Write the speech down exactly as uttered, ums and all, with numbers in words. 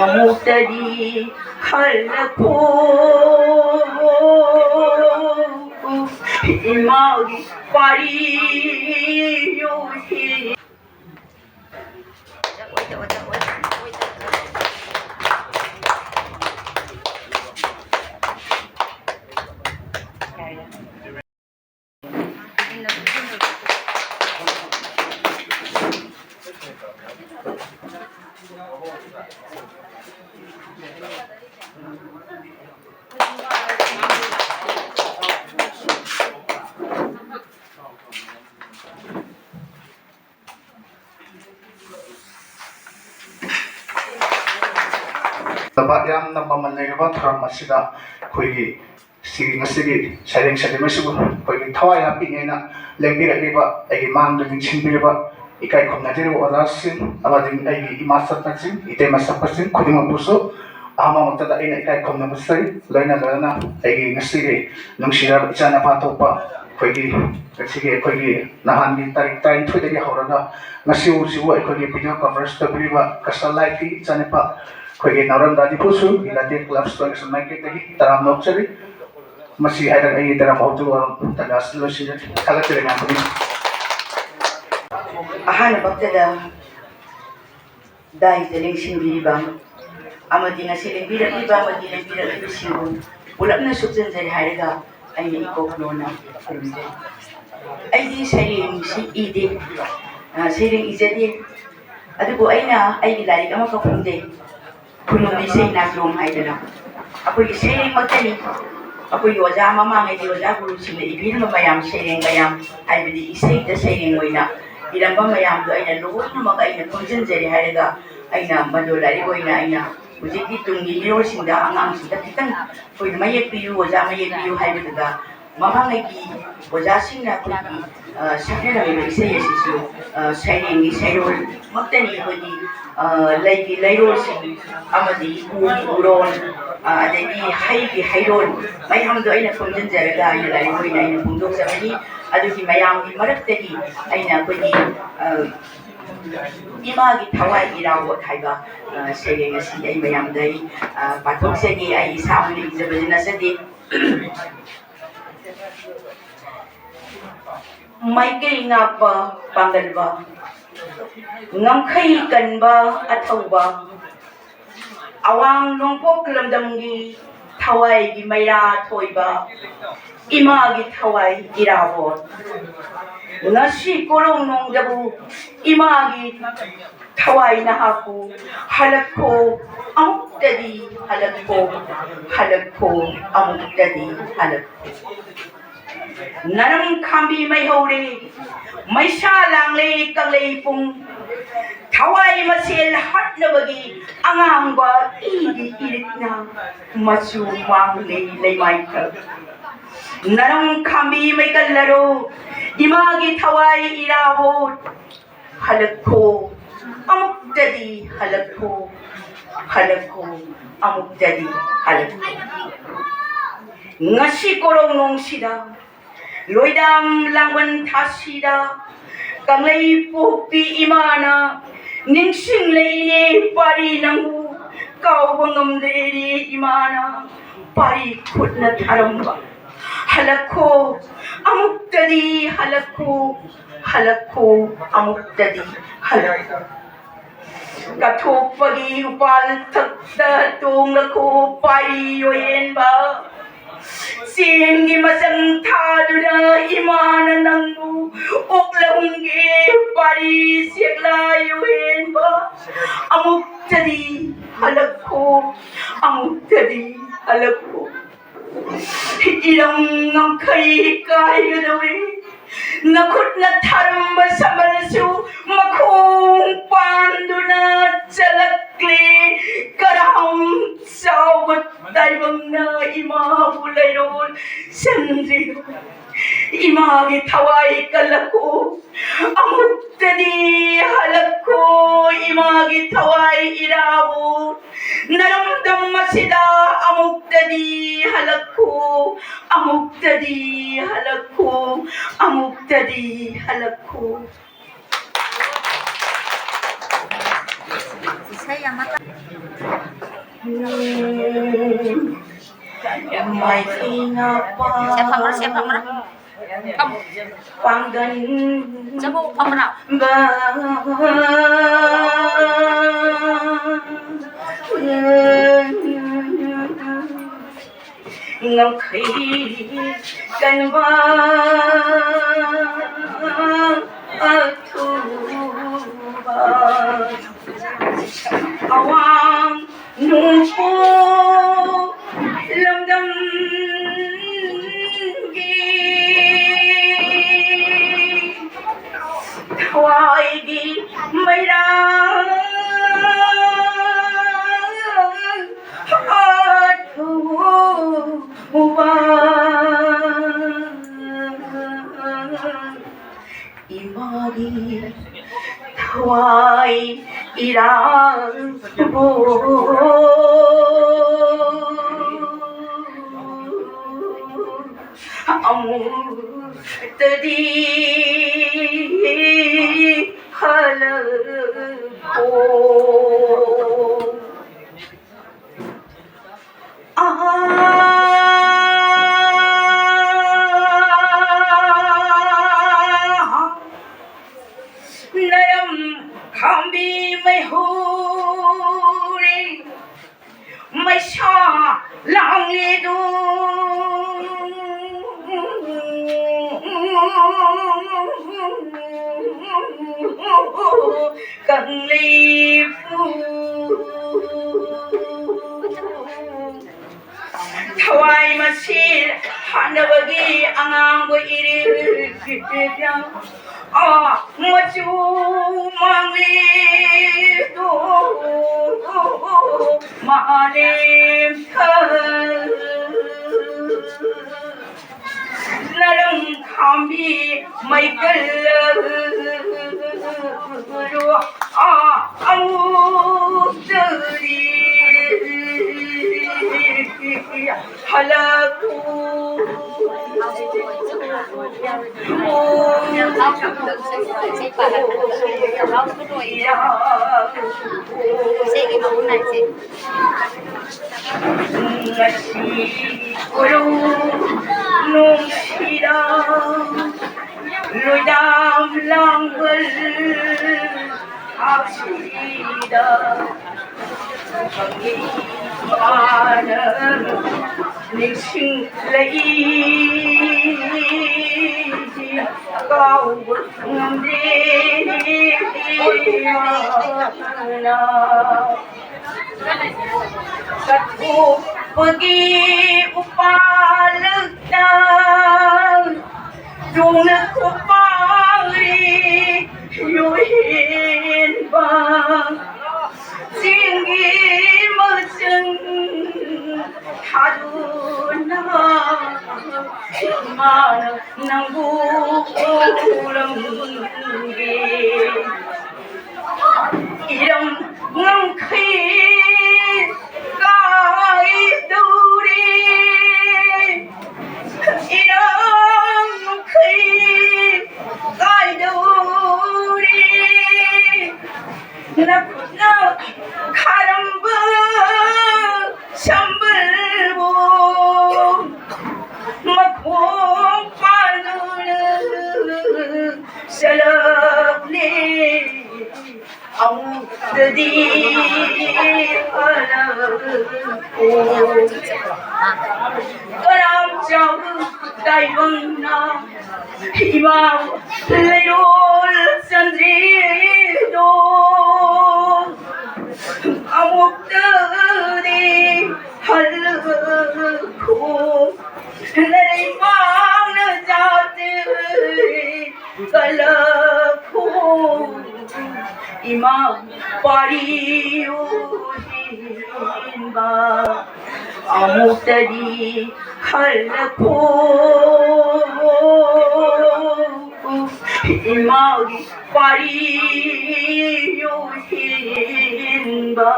ꯑꯃꯨꯛꯇꯗꯤ ꯈꯜꯂꯈꯣ ꯏꯃꯥꯒꯤ ꯋꯥꯔꯤ ꯌꯣꯁꯤ꯫ ꯇꯕ ꯌꯥꯝꯅ ꯃꯃꯜ ꯂꯩꯔꯕ ꯊꯧꯔꯝ ꯑꯁꯤꯗ ꯑꯩꯈꯣꯏꯒꯤ ꯁꯤꯒꯤ ꯉꯁꯤꯒꯤ ꯁꯩꯔꯦꯡ ꯁꯩꯔꯦꯡ ꯑꯁꯤꯕꯨ ꯑꯩꯈꯣꯏꯒꯤ ꯊꯋꯥꯏ ꯍꯥꯞꯄꯤꯅꯦꯅ ꯂꯦꯡꯕꯤꯔꯛꯂꯤꯕ, ꯑꯩꯒꯤ ꯃꯥꯡꯗ ꯅꯤꯡꯁꯤꯡꯕꯤꯔꯤꯕ, ꯏꯀꯥꯏ ꯈꯨꯝꯅꯖꯔꯤꯕ ꯑꯣꯖꯥꯁꯤꯡ ꯑꯃꯗꯤ ꯑꯩꯒꯤ ꯏꯃꯥ ꯁꯛꯄꯁꯤꯡ, ꯏꯇꯩꯃ ꯁꯛꯄꯁꯤꯡ ꯈꯨꯗꯤꯡꯃꯛꯄꯨꯁꯨ ꯑꯍꯥꯟꯕꯃꯛꯇꯗ ꯑꯩꯅ ꯏꯀꯥꯏ ꯈꯨꯝꯅꯕꯁꯤ ꯂꯣꯏꯅ ꯂꯣꯏꯅꯅ ꯑꯩꯒꯤ ꯉꯁꯤꯒꯤ ꯅꯨꯡꯁꯤꯔꯕ ꯏꯆꯥꯅꯨꯄꯥ ꯊꯣꯛꯄ ꯑꯩꯈꯣꯏꯒꯤ ꯉꯁꯤꯒꯤ ꯑꯩꯈꯣꯏꯒꯤ ꯅꯍꯥꯟꯒꯤ ꯇꯥꯔꯤꯛ ꯇꯔꯥꯅꯤꯊꯣꯏꯗꯒꯤ ꯍꯧꯔꯒ ꯉꯁꯤ ꯍꯧꯖꯤꯛꯐꯥꯎ ꯑꯩꯈꯣꯏꯒꯤ video coverage ꯇꯧꯕꯤꯔꯤꯕ ꯀꯁꯥ ꯂꯥꯏꯐꯀꯤ ꯏꯆꯥꯅꯨꯄꯥ ꯑꯩꯈꯣꯏꯒꯤ ꯅꯥꯎꯔꯦꯝ ꯗꯥꯗꯤꯕꯨꯁꯨ ꯏꯂꯥꯇꯦ ꯀ꯭ꯂꯕ ꯁ꯭ꯇꯣꯔ ꯃꯥꯏꯀꯩꯗꯒꯤ ꯇꯔꯥꯝꯅ ꯑꯣꯛꯆꯔꯤ꯫ ꯃꯁꯤ ꯍꯥꯏꯔꯒ ꯑꯩꯒꯤ ꯇꯔꯥꯝ ꯍꯧꯗꯨ ꯋꯥꯔꯣꯜ ꯇꯥꯟꯖꯥ ꯑꯁꯤꯗ ꯂꯣꯏꯁꯤꯟꯖꯔꯤ꯫ ꯊꯥꯒꯠꯆꯔꯤ ꯃꯌꯥꯝ ꯄꯨꯝꯅꯃꯛ꯫ ꯑꯍꯥꯟꯕꯃꯛꯇꯗ ꯗꯥꯏꯗ ꯂꯦꯡꯁꯤꯟꯕꯤꯔꯤꯕ ꯑꯃꯗꯤ ꯉꯁꯤ ꯂꯦꯡꯕꯤꯔꯛꯂꯤꯕ ꯑꯃꯗꯤ ꯂꯦꯡꯕꯤꯔꯛꯂꯤꯕꯁꯤꯡꯕꯨ ꯄꯨꯂꯞꯅ ꯁꯨꯞꯆꯟꯖꯔꯤ ꯍꯥꯏꯔꯒ ꯑꯩꯅ ꯏꯀꯣꯛ ꯂꯣꯟꯅ ꯈꯨꯔꯨꯝꯖꯔꯤ꯫ ꯑꯩꯗꯤ ꯁꯩꯔꯦꯡꯁꯤ ꯏꯗꯦ, ꯑ, ꯁꯩꯔꯦꯡ ꯏꯖꯗꯦ, ꯑꯗꯨꯕꯨ ꯑꯩꯅ ꯑꯩꯒꯤ ꯂꯥꯏꯔꯤꯛ ꯑꯃꯈꯛ ꯐꯣꯡꯖꯩ, ꯈꯨꯅꯨꯡ ꯏꯁꯩ ꯅꯥꯆꯣꯝ ꯍꯥꯏꯗꯅ꯫ ꯑꯩꯈꯣꯏꯒꯤ ꯁꯩꯔꯦꯡꯃꯛꯇꯅꯤ꯫ ꯑꯩꯈꯣꯏꯒꯤ ꯑꯣꯖꯥ ꯃꯃꯥꯡꯉꯩꯒꯤ ꯑꯣꯖꯥ ꯒꯨꯔꯨꯁꯤꯡꯅ ꯏꯕꯤꯔꯝꯕ ꯃꯌꯥꯝ, ꯁꯩꯔꯦꯡ ꯃꯌꯥꯝ, ꯍꯥꯏꯕꯗꯤ ꯏꯁꯩꯗ ꯁꯩꯔꯦꯡ ꯑꯣꯏꯅ ꯏꯔꯝꯕ ꯃꯌꯥꯝꯗꯣ ꯑꯩꯅ ꯂꯣꯏꯅꯃꯛ ꯑꯩꯅ ꯈꯣꯝꯖꯤꯟꯖꯔꯦ ꯍꯥꯏꯔꯒ ꯑꯩꯅ ꯃꯗꯨ ꯂꯥꯏꯔꯤꯛ ꯑꯣꯏꯅ ꯑꯩꯅ ꯍꯧꯖꯤꯛꯀꯤ ꯇꯨꯡꯒꯤ ꯃꯤꯔꯣꯜꯁꯤꯡꯗ, ꯑꯉꯥꯡꯁꯤꯡꯗ ꯈꯤꯇꯪ ꯑꯩꯈꯣꯏꯅ ꯃꯌꯦꯛ ꯄꯤꯌꯨ, ꯑꯣꯖꯥ ꯃꯌꯦꯛ ꯄꯤꯌꯨ ꯍꯥꯏꯕꯗꯨꯗ ꯃꯃꯥꯡꯉꯩꯒꯤ ꯑꯣꯖꯥꯁꯤꯡꯅ ꯑꯩꯈꯣꯏꯒꯤ, ꯑ, ꯁꯛꯅꯔꯝꯃꯤꯕ ꯏꯁꯩ ꯑꯁꯤꯁꯨ, ꯑ, ꯁꯩꯔꯦꯡꯒꯤ ꯁꯩꯔꯣꯜꯃꯛꯇꯅꯤ꯫ ꯑꯩꯈꯣꯏꯒꯤ, ꯑ, ꯂꯩꯒꯤ ꯂꯩꯔꯣꯜꯁꯤꯡ ꯑꯃꯗꯤ ꯎꯒꯤ ꯎꯔꯣꯜ, ꯑ, ꯑꯗꯒꯤ ꯍꯩꯒꯤ ꯍꯩꯔꯣꯜ ꯃꯌꯥꯝꯗꯣ ꯑꯩꯅ ꯈꯣꯝꯖꯤꯟꯖꯔꯒ ꯑꯩꯅ ꯂꯥꯏꯔꯤꯛ ꯑꯣꯏꯅ ꯑꯩꯅ ꯐꯣꯡꯗꯣꯛꯆꯕꯅꯤ꯫ ꯑꯗꯨꯒꯤ ꯃꯌꯥꯝꯒꯤ ꯃꯔꯛꯇꯒꯤ ꯑꯩꯅ ꯑꯩꯈꯣꯏꯒꯤ, ꯑ, ꯏꯃꯥꯒꯤ ꯊꯋꯥꯏ ꯏꯔꯥꯕꯣꯠ ꯍꯥꯏꯕ, ꯑ, ꯁꯩꯔꯦꯡ ꯑꯁꯤ ꯑꯩ ꯃꯌꯥꯝꯗ ꯑꯩ, ꯑ, ꯄꯥꯊꯣꯛꯆꯒꯦ꯫ ꯑꯩ ꯏꯁꯥꯃꯛꯅ ꯏꯖꯕꯗꯤ ꯅꯠꯆꯗꯦ꯫ ꯃꯥꯏꯀꯩ ꯉꯥꯛꯄ ꯄꯥꯡꯒꯜꯕ, ꯉꯝꯈꯩ ꯀꯟꯕ ꯑꯊꯧꯕ, ꯑꯋꯥꯡ ꯅꯣꯡꯄꯣꯛ ꯂꯝꯗꯝꯒꯤ ꯊꯋꯥꯏꯒꯤ ꯃꯩꯔꯥ ꯊꯣꯏꯕ, ꯏꯃꯥꯒꯤ ꯊꯋꯥꯏ ꯏꯔꯥꯕꯣꯠ꯫ ꯉꯁꯤ ꯀꯣꯔꯧꯅꯨꯡꯗꯕꯨ ꯏꯃꯥꯒꯤ ꯊꯋꯥꯏ ꯅꯍꯥꯛꯄꯨ ꯍꯜꯂꯛꯈꯣ, ꯑꯃꯨꯛꯇꯗꯤ ꯍꯜꯂꯛꯈꯣ, ꯍꯜꯂꯛꯈꯣ, ꯑꯃꯨꯛꯇꯗꯤ ꯍꯜꯂꯛꯈꯣ꯫ ꯅꯔꯝ ꯈꯥꯝꯕꯤ ꯃꯩꯍꯧꯔꯦ, ꯃꯩꯁꯥ ꯂꯥꯡꯂꯦ ꯀꯪꯂꯩ ꯄꯨꯡ꯫ ꯊꯋꯥꯏ ꯃꯁꯦꯜ ꯍꯥꯠꯅꯕꯒꯤ ꯑꯉꯥꯡꯕ ꯏꯒꯤ ꯏꯔꯤꯛꯅ ꯃꯆꯨ ꯃꯥꯡꯂꯦ ꯂꯩꯃꯥꯏꯊꯛ꯫ ꯅꯔꯝ ꯈꯥꯝꯕꯤ ꯃꯩꯀꯜꯂꯔꯣ, ꯏꯃꯥꯒꯤ ꯊꯋꯥꯏ ꯏꯔꯥꯕꯣꯠ꯫ ꯍꯜꯂꯛꯈꯣ, ꯑꯃꯨꯛꯇꯗꯤ ꯍꯜꯂꯛꯈꯣ, ꯍꯜꯂꯛꯈꯣ, ꯑꯃꯨꯛꯇꯗꯤ ꯍꯜꯂꯛꯈꯣ꯫ ꯉꯁꯤ ꯀꯣꯔꯧꯅꯨꯡꯁꯤꯗ, ꯂꯣꯏꯗꯥꯝ ꯂꯥꯡꯕꯟ ꯊꯥꯁꯤꯗ, ꯀꯪꯂꯩ ꯄꯣꯛꯄꯤ ꯏꯃꯥꯅ ꯅꯤꯡꯁꯤꯡꯂꯛꯏꯅꯦ ꯄꯥꯔꯤ ꯅꯪꯕꯨ꯫ ꯀꯥꯎꯕ ꯉꯝꯗ꯭ꯔꯦꯅꯦ ꯏꯃꯥꯅ ꯄꯥꯔꯤ ꯈꯨꯠꯅ ꯊꯥꯔꯝꯕ꯫ ꯍꯜꯂꯛꯈꯣ, ꯑꯃꯨꯛꯇꯗꯤ ꯍꯜꯂꯛꯈꯣ, ꯍꯜꯂꯛꯈꯣ, ꯑꯃꯨꯛꯇꯗꯤ ꯍꯜꯂꯛꯈꯣ꯫ ꯀꯠꯊꯣꯛꯄꯒꯤ ꯎꯄꯥꯜ ꯊꯛꯇ ꯇꯣꯡꯂꯈꯣ ꯄꯥꯏꯔꯤ ꯑꯣꯏꯍꯦꯟꯕ꯫ ꯆꯦꯡꯒꯤ ꯃꯆꯪ ꯊꯥꯗꯨꯅ ꯏꯃꯥꯅ ꯅꯪꯕꯨ ꯑꯣꯛꯂꯝꯒꯦ ꯄꯥꯔꯤ ꯆꯦꯛꯂꯥꯏ ꯑꯣꯏꯍꯦꯟꯕ꯫ ꯑꯃꯨꯛꯇꯗꯤ ꯍꯜꯂꯛꯈꯣ, ꯑꯃꯨꯛꯇꯗꯤ ꯍꯜꯂꯛꯈꯣ꯫ ꯏꯔꯝ ꯉꯝꯈꯩ ꯀꯥꯏꯒꯗꯧꯔꯦ꯫ ꯅꯈꯨꯠꯅ ꯊꯥꯔꯝꯕ ꯁꯝꯕꯜꯁꯨ ꯃꯈꯣꯡ ꯄꯥꯟꯗꯨꯅ ꯆꯠꯂꯛꯂꯦ꯫ ꯀꯔꯥꯝ ꯆꯥꯎꯕ ꯇꯥꯏꯕꯪꯅ ꯏꯃꯥꯕꯨ ꯂꯩꯔꯣꯜ ꯆꯟꯗ꯭ꯔꯤꯗꯣ꯫ ꯏꯃꯥꯒꯤ ꯊꯋꯥꯏ ꯀꯜꯂꯛꯈꯣ꯫ ꯑꯃꯨꯛꯇꯗꯤ ꯍꯜꯂꯛꯈꯣ, ꯏꯃꯥꯒꯤ ꯊꯋꯥꯏ ꯏꯔꯥꯕꯣꯠ꯫ ꯅꯔꯝꯗꯝ ꯑꯁꯤꯗ ꯑꯃꯨꯛꯇꯗꯤ ꯍꯜꯂꯛꯈꯣ, ꯑꯃꯨꯛꯇꯗꯤ ꯍꯜꯂꯛꯈꯣ, ꯑꯃꯨꯛꯇꯗꯤ ꯍꯜꯂꯛꯈꯣ꯫ ꯏꯁꯩ ꯑꯃ ꯇ- ꯃꯥꯏꯊꯤꯅ ꯁꯦ ꯐꯝꯃꯔꯣ, ꯁꯦ ꯐꯝꯃꯔꯣ꯫ ꯐꯝꯃꯣ꯫ ꯄꯥꯡꯒꯟ ꯆꯠꯂꯣ, ꯐꯝꯃꯣ ꯅꯪ꯫ ꯕ- ꯉꯝꯈꯩ ꯀꯟꯕ ꯑꯊꯨꯕ ꯑꯋꯥꯡ ꯅꯣꯡꯄꯣꯛ ꯂꯝꯗꯝꯒꯤ ꯊꯋꯥꯏꯒꯤ ꯃꯩꯔꯥ ꯑꯊꯨꯕ ꯏꯃꯥꯒꯤ ꯊꯋꯥꯏ ꯏꯔꯥꯕꯨ ꯑꯃꯨꯛꯇꯗꯤ ꯍꯜꯂꯛꯑꯣ꯫ ꯅꯔꯝ ꯈꯥꯝꯕꯤ ꯃꯩꯍꯧꯔꯤ ꯃꯩꯁꯥ ꯂꯥꯡꯂꯤꯗꯨ ꯀꯪꯂꯩꯄꯨ ꯊꯋꯥꯏ ꯃꯁꯦꯜ ꯍꯥꯠꯅꯕꯒꯤ ꯑꯉꯥꯡꯕ ꯏꯔꯤꯜ ꯃꯆꯨ ꯃꯥꯡꯂꯤꯗꯣ ꯃꯥꯂꯦꯝ ꯊꯜ ꯅꯔꯪ ꯈꯥꯝꯕꯤ ꯃꯩꯀꯜ ꯑꯃꯨꯛꯇꯗꯤ ꯍꯜꯂꯛꯎ꯫ ꯏꯁꯩ ꯄꯥꯔꯛꯄꯗ ꯍꯔꯥꯎꯕ ꯂꯣꯏꯔꯦ꯫ ꯏꯁꯩꯒꯤ ꯃꯒꯨꯟ ꯍꯥꯏꯁꯦ꯫ ꯉꯁꯤ ꯎꯔꯨꯝ ꯅꯨꯡꯁꯤꯔ ꯂꯣꯏꯗꯥꯝ ꯂꯥꯡꯕꯜ ꯍꯥꯞꯁꯤꯗ ꯅꯤꯡꯁꯤꯡꯂꯛꯏ ꯀꯥꯎꯕ ꯉꯝꯗꯦ ꯏꯃꯥꯅ꯫ ꯀꯠꯊꯣꯛꯄꯒꯤ ꯎꯄꯥꯜꯗ ꯇꯣꯡꯅ ꯈꯨꯄꯥꯡꯂꯤ ꯌꯣꯍꯦꯟꯕ ꯆꯤꯡꯒꯤ ꯃꯆꯪ ꯊꯥꯗꯨꯅ ꯏꯃꯥꯅ ꯅꯪꯕꯨ ꯎꯔꯝꯒꯦ꯫ ꯏꯔꯝ ꯉꯝꯈꯩ ꯀꯥꯏꯗꯧꯔꯤ, ꯏꯔꯝ ꯉꯝꯈꯩ ꯀꯥꯏꯗꯧꯔꯤ, ꯅꯈꯨꯠꯅ ꯈꯥꯔꯝꯕ ꯁꯝꯕꯜꯕꯨ ꯃꯈꯣꯡ ꯄꯥꯟꯗꯨꯅ ꯆꯠꯂꯛꯂꯦ꯫ ꯑꯃꯨꯛꯇꯗꯤ ꯍꯜꯂꯛꯑꯣ꯫ ꯀꯔꯥꯝ ꯆꯥꯎꯕ ꯇꯥꯏꯕꯪꯅ ꯏꯃꯥ ꯂꯩꯔꯣꯜ ꯆꯟꯗ꯭ꯔꯤꯗꯣ ꯑꯃꯨꯛꯇꯗꯤ ꯍꯜꯂꯛꯈꯣ꯫ ꯂꯩꯕꯥꯛꯅ ꯖꯥꯠ ꯀꯜꯂꯛꯈꯣ꯫ ꯏꯃꯥ ꯄꯥꯔꯤꯌꯨ ꯍꯦꯟꯕ ꯑꯃꯨꯛꯇꯗꯤ ꯍꯜꯂꯛꯈꯣ꯫ ꯏꯃꯥꯒꯤ ꯄꯥꯔꯤꯌꯨ ꯍꯦꯟꯕ